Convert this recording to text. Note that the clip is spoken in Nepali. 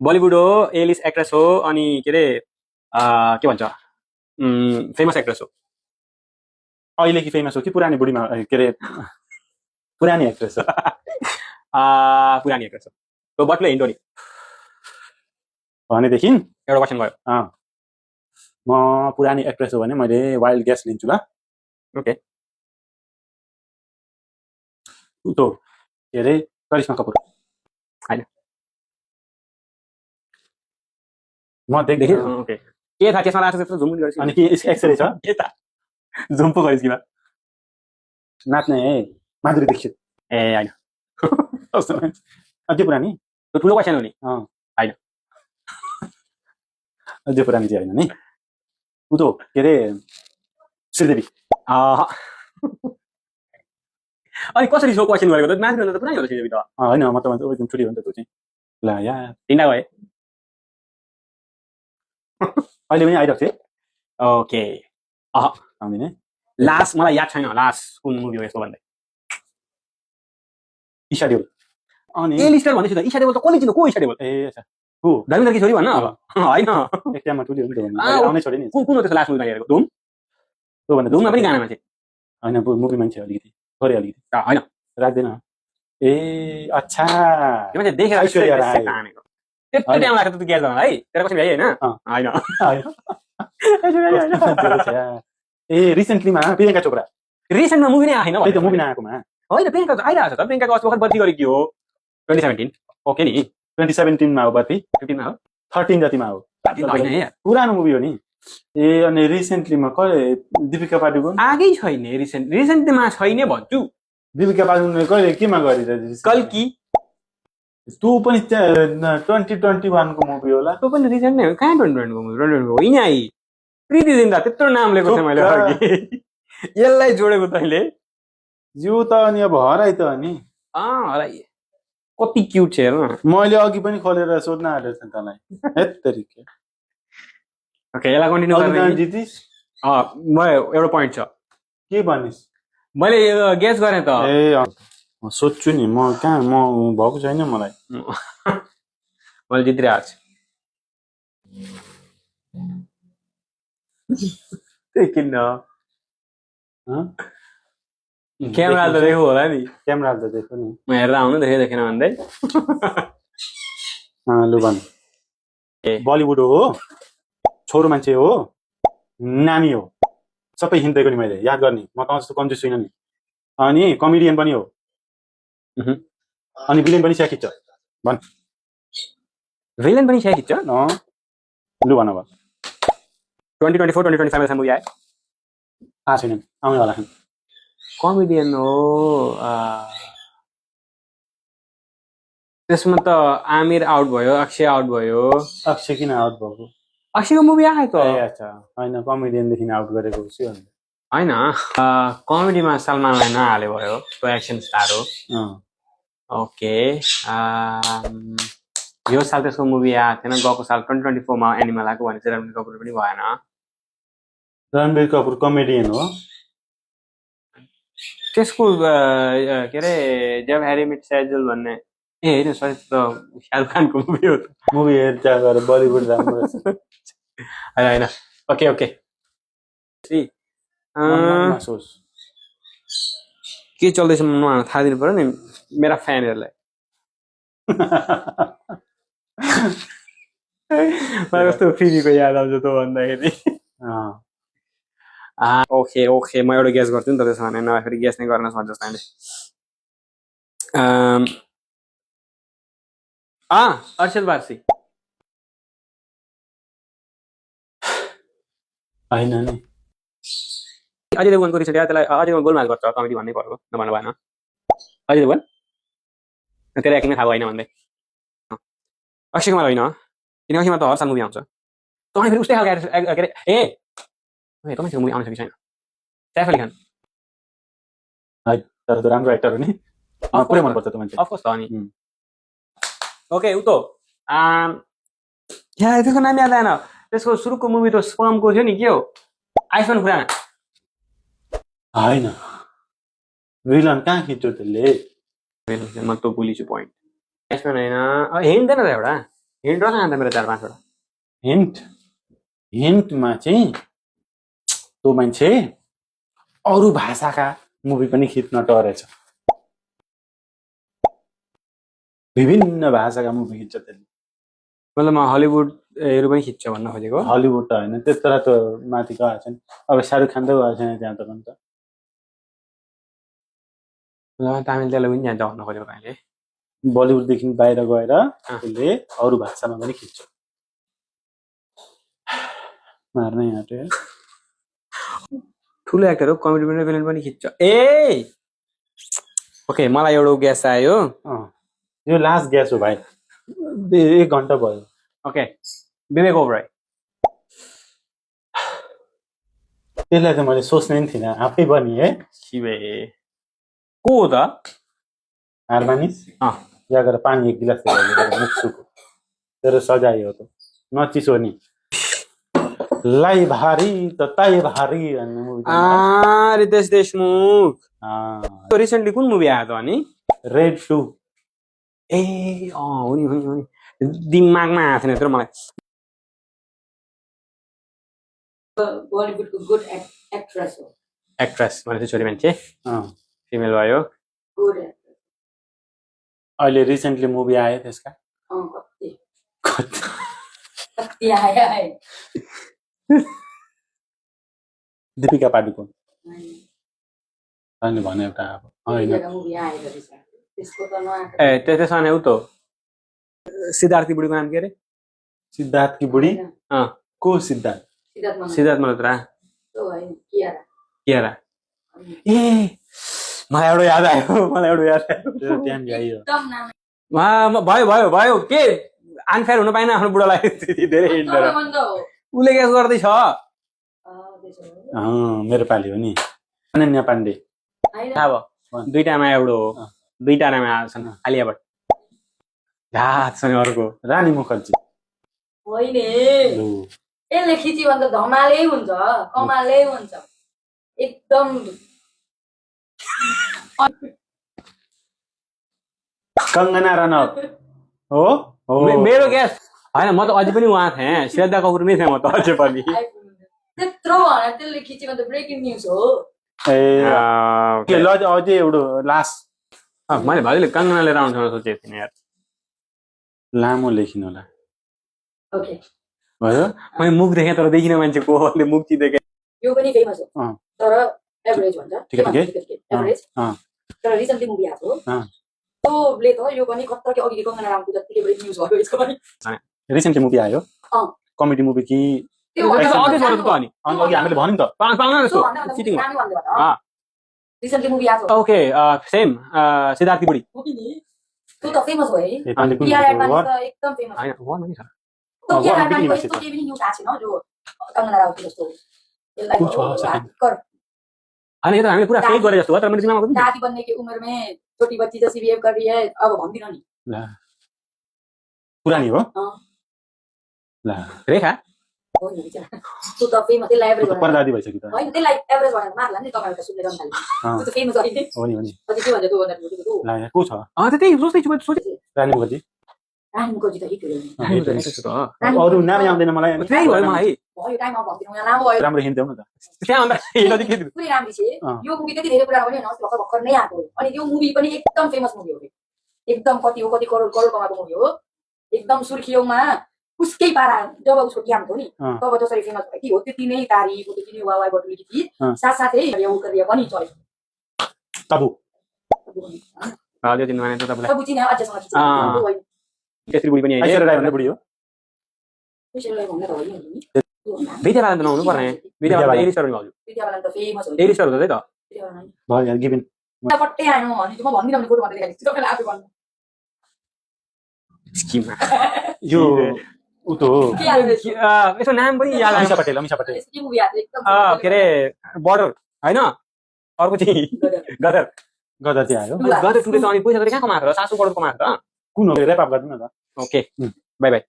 बलिउड हो, ए लिस्ट एक्ट्रेस हो, अनि के अरे के भन्छ फेमस एक्ट्रेस हो। अहिले कि फेमस हो कि पुरानी बुढीमा के अरे पुरानी एक्ट्रेस हो पुरानी एक्ट्रेस हो। तो बटले हिन्ट हो नि भनेदेखि एउटा क्वेसन भयो। म पुरानी एक्ट्रेस हो भने मैले वाइल्ड ग्यास लिन्छु ल। ओके तो के अरे करिश्मा कपुर हैन म देखि ओके के था त्यसमा लाग्छ त्यस्तो झुम पनि गर्छ अनि के एक्सरे छ के था झुम्पो गरिस् कि नाच्ने है माधुरी दीक्षित ए हैन अझै पुरानी त्यो ठुलो क्वेसन हो नि हैन अझै पुरानी चाहिँ होइन नि उ त के अरे श्रीदेवी अनि कसरी सो क्वेसन गरेको त माथि भन्दा त पुरानै हो त श्रीदेवी त होइन म त एकदम छुट्टी हो नि त त्यो चाहिँ ल यार तिनटा गए अहिले पनि आइरहेको थिएँ ओके आउँदैन लास्ट मलाई याद छैन लास्ट कुन मुभी हो यसको भन्दै ईशा देओल अनि ए लिस्टर भन्दैछु त ईशा देओल त कसले चिन्नु को ईशा देओल ए अच्छा हो धर्मेन्द्रकी छोरी भन्न हैन एक टाइममा ठुली हो नि त आउने छोडी नि कुन कुन हो त्यसको लास्ट मुभीमा हेरेको धुम त्यो भन्दा धुममा पनि गाना मान्छे होइन मुभी मान्छे अलिकति थोरै अलिकति हैन राख्दैन ए अच्छा त्यो मान्छे देखेर ऐश्वर्या राय तानेको त्यति टाइम लाग्छ त ग्यास गर्न है तेरो कसम भ्याइ हैन हैन ए रिसेन्टलीमा प्रियङ्का चोपडा रिसेन्टमा मुभी नै आएन त्यही त मुभी नआएकोमा होइन प्रियङ्का त आइरहेको छ त प्रियङ्काको अस्ति भर्खर बत्ती गरेको हो 2017 ओके नि 2017 मा हो बत्ती 15 मा हो 13 जतिमा हो पुरानो मुभी हो नि ए अनि रिसेन्टलीमा कहिले दीपिका पादुकोण आगै छैन रिसेन्टमा छैन भन्छु दीपिका पादुकोणले कहिले केमा गरिरहेछ कल्की तँ पनि 2021 को मुभी होला त्यो पनि रिसेन्ट नै हो कहाँ 2021 को मुभी 2021 होइन आई प्रीति जिन्दा त्यत्रो नाम लिएको थिएँ मैले अघि यसलाई जोडेको तैँले जिउ त अनि अब हराइ त अनि हराइ कति क्युट छ हेर्न मैले अघि पनि खोलेर सोध्न आएको थिएँ तँलाई हेत तरिके ओके यसलाई कन्टिन्यू गर्ने जितिस म एउटा पोइन्ट छ के भनिस् मैले गेस गरेँ त ए म सोध्छु नि म कहाँ म भएको छैन मलाई मैले जितिरहेको छु किन क्यामेरा त देखो होला नि क्यामेरा त देखो नि म हेरेर आउनु देखेन भन्दै लु भन् बलिउड हो छोरो मान्छे हो नामी हो सबै हिँड दिएको नि मैले याद गर्ने म त जस्तो कन्जुस छुइनँ नि अनि कमेडियन पनि हो अनि भिलेन पनि स्याक खिच्छ भन् भिलेन पनि स्याक खिच्छ लु भन अब 2024 2025 मा मुभी आयो छैन आउने होला कमेडियन हो त्यसमा त आमिर आउट भयो अक्षय आउट भयो अक्षय किन आउट भएको अक्षयको मुभी आयो त अच्छा होइन कमेडियनदेखि आउट गरेको छु होइन कमेडीमा सलमानलाई नहाले भयो त्यो एक्सन स्टार हो ओके यो साल त्यसको मुभी आएको थिएन गएको साल 2024 मा एनिमल आएको भने चाहिँ रणबीर कपुर पनि भएन रणबीर कपुर कमेडियन हो त्यसको के अरे जब हैरी मेट सेजल भन्ने ए होइन सरी त शाहरुख खानको मुभी हो मुभी हेर्दा गएर बलिउड राम्रो छ होइन ओके ओके के चल्दैछ मलाई थाहा दिनु पर्यो नि मेरा फ्यानहरूलाई मलाई कस्तो फिरीको याद आउँछ त भन्दाखेरि ओके ओके म एउटा गेस गर्छु नि त त्यसो भने नभए फेरि गेस नै गर्न सक्छ तैँले अर्षद वारसी होइन नि अजय देवगनको रिसेन्ट त्यसलाई अजय देवगन गोलमाल गर्छ कमेडी भन्नै पर्यो नभन्नु भएन अजय देवगन तेरो एक्टिङ थाहा भएन भन्दै अक्षय कुमार होइन किनकि अक्षयमा त हर साल मुभी आउँछ तपाईँ फेरि उस्तै खालको के अरे तपाईँ मुभी आउन सकेको छैन सैफ अली खान तर त राम्रो एक्टर हो नि पुरै मनपर्छ त मान्छे अफकोर्स त अनि ओके उ त यहाँ त्यसको नाम याद आएन त्यसको सुरुको मुभी त स्पर्मको थियो नि के हो आयुष्मान खुराना होइन विलन कहाँ खिच्यो त्यसले म त भुलिछु पोइन्ट आयुष्मान होइन हिँड्दैन त एउटा हिन्ट र अन्त मेरो 4-5 वटा हिन्टमा चाहिँ त्यो मान्छे अरू भाषाका मुभी पनि खिच्न टरेछ विभिन्न भाषाका मुभी खिच्छ त्यसले मतलब म हलिउडहरू पनि खिच्छ भन्न खोजेको हलिउड त होइन त्यत्रो त माथि गएको छैन अब शाहरुख खान त गएको छैन त्यहाँ त पनि त तामिल तेलुगु पनि जान्छ भन्न खोजेको मैले बलिउडदेखि बाहिर गएर उसले अरू भाषामा पनि खिच्छ मार्नै आँट्यो ठुलो एक्टर हो कमेडी पनि फिल्म पनि खिच्छ ए ओके मलाई एउटा ग्यास आयो यो लास्ट ग्यास हो भाइ 1 घन्टा भयो ओके विवेक ओबराय त्यसलाई त मैले सोच्नै नि थिइनँ आफै पनि है शिवे को हो त हार मानिस या गरेर पानी 1 गिलास मुख सुको तेरो सजाय हो त नचिसो नि लाई भारी त ताई भारी भन्ने मुभी रितेश देशमुख रिसेन्टली कुन मुभी आयो त अनि रेड 2 ए हो नि दिमागमा आएको छैन यत्रो मलाई बलिउडको गुड एक्ट्रेस हो एक्ट्रेस भनेपछि छोरी मान्छे फिमेल भयो गुड एक्ट्रेस अहिले रिसेन्टली मुभी आयो त्यसका कति आयो दीपिका पाडुकोन अनि भने एउटा अब हैन मुभी आयो त्यसको त नआएको ए त्यसमा उ त सिद्धार्थी बुढीको नाम के अरे सिद्धार्थ की बुढी को सिद्धार्थ सिद्धार्थ मल्होत्रा कियारा ए मलाई एउटा याद आयो भयो के अनफेयर हुन पाएन आफ्नो बुढालाई धेरै हिँडेर उसले के गर्दैछ मेरो पाली हो नि अनन्या पाण्डे अब दुईटामा एउटा हो दुईटामा छन् आलिया भट्ट घात छ नि अर्को रानी मुखर्जी होइन यसले खिच्यो भने त धमालै हुन्छ कमालै हुन्छ एकदम कंगना रनौत हो मेरो ग्यास होइन म त अझै पनि उहाँ थिएँ श्रद्धा कपुर नै थिएँ म त अझै पनि त्यत्रो भनेर त्यसले खिच्यो भने त ब्रेकिङ न्युज हो ए ल अझै एउटा लास्ट मैले भाइले कंगना लिएर आउँछ सोचेको थिएँ यार लामो लेखिनु होला ओके भयो मैले मुख देखेँ तर देखिन मान्छे को हो मुख चाहिँ देखेँ यो पनि फेमस हो तर एभरेज भन्छ एभरेज तर रिसेन्टली मुभी आएको हो तोले त यो पनि खतरकै अघि कंगना रामको जतिकै ब्रेकिङ न्युज भयो यसको पनि रिसेन्टली मुभी आयो कमेडी मुभी कि अघि हामीले भन्यौँ त रिसेन्टली मुभी आएको ओके सेम सिद्धार्थी बुढी त्यो त फेमस हो है बिहार एडभान्स त एकदम फेमस हैन वन पनि छ तो बिहार एडभान्स यस्तो केही पनि न्युज आएको छैन जो कंगना राउत जस्तो यसलाई कर अनि यो त हामीले पुरा फेक गरे जस्तो हो तर मैले दिमागमा पनि दादी बनने की उम्र में छोटी बच्ची जैसी बिहेव कर रही है अब भन्दिन नि पुरानी हो ल रेखा हो नि विचार तू त फेमस त्यसलाई एभरेज भनेर परदादी भइसक्यो त हैन त्यसलाई एभरेज भनेर मार्ला नि तपाईहरुले सुन्ने रन थाल्नु तू त फेमस होइन हो नि अझै के भन्छ तँ भन्दा तू ल को छ त्यही सोच्दै छु सोचे रानी मुखर्जी रानी मुखर्जी त हिट हो अरु नामै आउँदैन मलाई त्यही भयो मलाई भयो टाइम अब भन्दिनु यहाँ लामो भयो राम्रो हिन्ट देऊ न त त्यहाँ अन्त हिँड्दै के पुरै राम्रो छ यो मुभी त्यति धेरै पुरानो पनि हैन अस्ति भर्खर नै आएको हो अनि यो मुभी पनि एकदम फेमस मुभी हो एकदम कति करोड कमाएको मुभी हो एकदम सुर्खियौमा उसकै पारा जब उसको क्याम्प हो नि तब जसरी फेमस भयो कि हो त्यति नै तारिफ त्यति नै वाह बटुलेकी थिए साथसाथै यो करिया पनि चल्यो तबु हजुर तिन माने त तपाईलाई तबु चिने अझै सँग खिच्छ त्यसरी बुढी पनि आइयो ऐश्वर्या राय भन्ने बुढी हो त्यसैले भन्ने त होइन नि विद्या बालन त नहुनु पर्ने विद्या बालन त एरिसर भाउजू विद्या बालन त फेमस हो एरिसर हो त त्यही त भयो यार गिभन पट्टै आएन भने म भन्दिन भने फोटो भन्दै देखाइदिन्छु तपाईलाई आफै भन्नु स्किममा यो उतो हो यसको नाम पनि याद अमिषा आयो पटेल यसको मुभी आएको एकदम के अरे बर्डर हैन अर्को चाहिँ गदर गदर चाहिँ आयो गदर टुले त अनि पैसा गरे कहाँ कमाएको र 700 करोड कमाएको त कुन हो ऱ्याप अप गर्दिन न त ओके बाइ बाइ